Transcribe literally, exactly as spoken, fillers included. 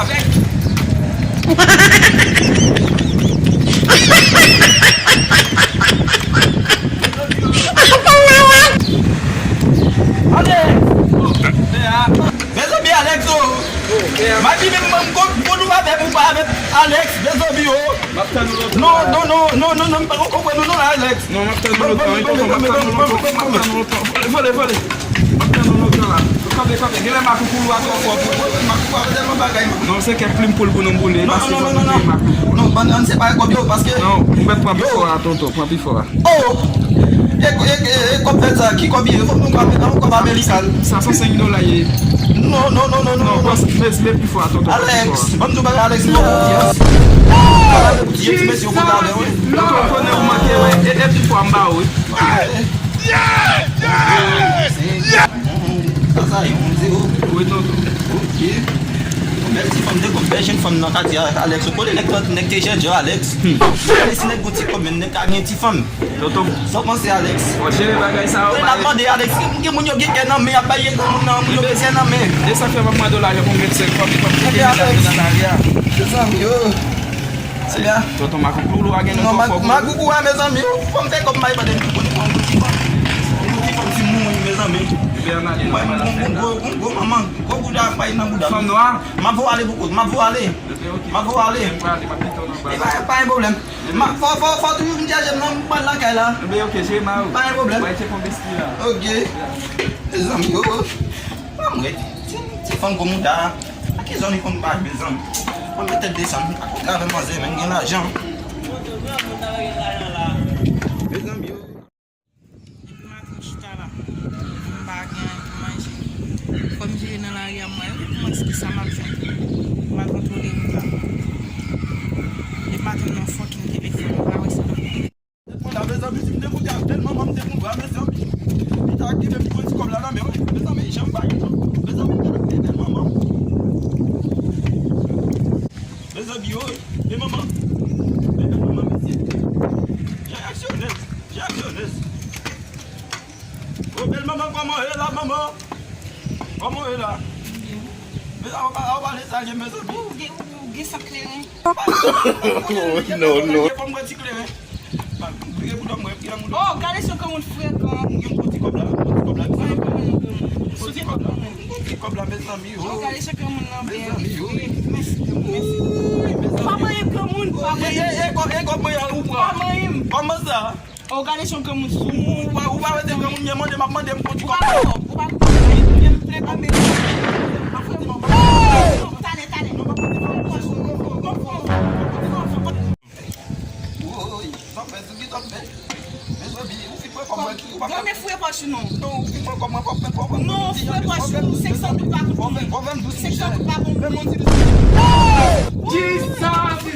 Avèk. Alex! Mezanmi, Alex, oh! M ap di menm, mwen, m konn, konn ou avè m ou pa avè Alex, mezanmi, oh! M ap tann ou lontan. Non, non, non, non, non, non, m pa konprann ou non, Alex. Non, m ap tann ou lontan, wi, tonton, m ap tann ou lontan, m ap tann ou lontan. Vole, vole, vole. M ap tann ou lontan la. Kanpe, kanpe, genlè makoukoulou a twò fò pou ou. Makoukou a tèlman bagay, man. Non, se kèk plim poul pou nou boule, non, pase non, non, non, non. Non, bann, ann separe kòb yo, paske. Non, ou mèt pran pi fò a, tonton, pran pi fò a. Oh! E, e, e, e kòb fèt sa, ki kòb ye? Fòk nou ka met yon kòb amerikan. Sa san senk dola ye. Non, non, non, non, non, non. Pran, mete, mete pi fò a, tonton, pran pi fò a. Alex, ban m di w bagay, Alex, nou pa konfyans. Bagay pou ti mesye yo konn avè w, wi. Tonton, konnen ou manke, wi. E, e pi fò a m ba ou, wi. Sa, sa, yon zewo. Wi, tonton. Ok. Yon bèl ti fanm, de kòb, bèl jenn fanm nan katye a, Alex. Ou konnen nèg, nèg te jèjè, Alex. Hmm. Gade si nèg gon ti kòb, men nèg ka gen ti fanm. Tonton. Sa w panse, Alex? W ap jere bagay sa yo, n ap mande, Alex. Gen moun yo gen kè nan men, y ap bay granmoun nan, moun yo gen kè nan men. E sa k fè m ap mande w lajan pou m met sèl fanmi, fanmi ki te mete nan lari a. Mezanmi, oh. Seyè. Tonton, makoukoulou a gen nou twò fò pou ou. Makoukou a, mezanmi, oh. Fò m fè kòb m bay bande m pou konnen yon ti fanm. Yon ti fanm ti mouri, mezanmi. Ebyen, ann ale, non, ann ale. Yon gwo, yon gwo manman, gwo bouda, bay nan bouda. Fanm nwa. M ap voye w ale pou kout, m ap voye w ale. Ebyen, ok. M ap voye w ale. Mwen prale, m ap kite w nan baz. E pa, pa gen pwoblèm. Ma, fò, fò, fò toujou vin chèche m nan, m pral lakay la. Enben, ok, jere ma ou. Pa gen pwoblèm. Bay ti fon biskit la. Ok. Mezanmi, oh. Pa mwen. Ti, ti fanm gwo mouda. A ki zòn li konn bay, mezanmi? Mwen mete desann. Pa kontre avè manzè, men gen lajan. Mezanmi, oh. Depi maten m chita la, m pa gen anyen pou manje. Fò m jere nan lari a, m wè kòman, kisa m ap jwenn. M al kontwole wout la. Depi maten m nan fucking telefòn, m pa wè sa. Mwen la, mezanmi, si m te moute ak bèl manman m te mouri a, mezanmi. Li ta rive m pran ti kòb la nan men w. Mezanmi, jan m pa gen tan. Mezanmi, gade bèl manman m. Mezanmi, oh, bèl manman. Bèl manman, mesye. Jan aksyonè. Jan aksyonè. Oh, bèl manman, kòman w ye la, manman? Kòman w ye la? Mezanmi, ou pa, ou pa lè salye, mezanmi. Ou gen, ou gen san kleren. Oh, non, non. Fò m pran ti kleren. Oh, gade se granmoun frekan. M gen yon ti kòb la, yon ti kòb la, yon ti kòb la, yon ti kòb la, mezanmi, oh. Oh, gade se granmoun nan bèl. Mezanmi, oh. Mèsi, mèsi. Ou pa manyen granmoun, ou pa manyen. E, e, e, kòb, e, kòb mwen an, ou pran. Ou pa manyen. Kòman sa? Oh, gade se granmoun sou. Ou, ou pa, ou pa rete granmoun, men mande, m ap mande, m pran ti kòb. Ou pa, ou pa, ou pa. Talè, talè. Woy, sa fè, sa ki sa fè? Mezanmi, ou fin pran kòb mwen ki, ou pa. Gade fouye pòch ou non. Non, ou fin pran kòb mwen, fò, fò, fò. Non, fouye pòch ou, senk san goud pa konn. Fò, fò, fò, fò, fò, senk san goud pa konn. Fè m yon ti. Jesus!